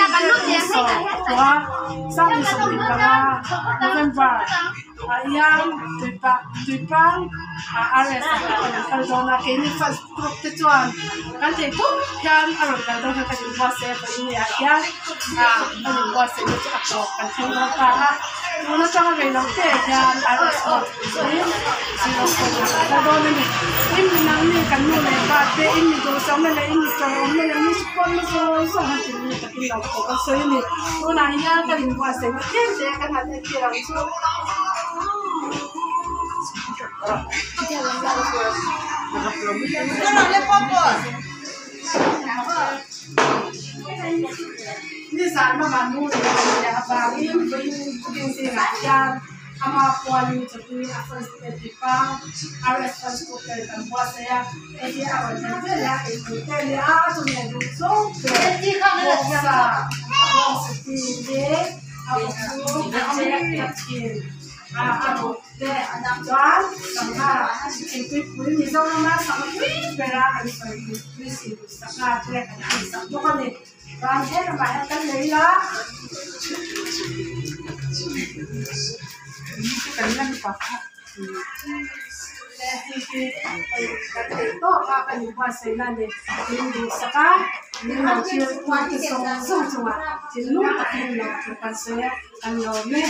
25 November ah hian tuipa tuipang ah RS a rawn kal dawn a keini first group te chuan kan theih tawp hian a rawn kal dawn hian kan inbuatsaih a vawiin ni ah hian ah kan inbuatsaih na chu a tawp kan thleng dawn ta a tun atanga rei lo te hian RS pawh in zero point ah kan kal dawn a ni in mi nang ni kan nu leh pa te in mi duhsakna leh in mi tawrhawmna leh mi support na zawng zawng han tih ni takin lo pawh kan sawi a ni tunah hian kan inbuatsaih na tlem te kan han entir ang chu. Nizan lamah nu leh pa leh avangin vawiin cooking zingah hian ama pualin chawpui a first aid tih pang RS first group ten kan buatsaih a hei hi a rawn thlen vel leh a eitur te leh a a chawhmeh duh zawng te bawngsa bawngsa ti te a bawk chu a chek ta thin a a bawk te chuan sangha thingtuipui Mizorama sangha pui bera an sawi tui si duh sangha te kan tihsak bawk a ni. Van he lamah hian kan nei la kan lan tak kha kan theih tawk a kan inbuatsaih na a ni min duhsak a min lo thil te zawng zawng chungah thinlung takin lo thu kan sawi a kan lawm e.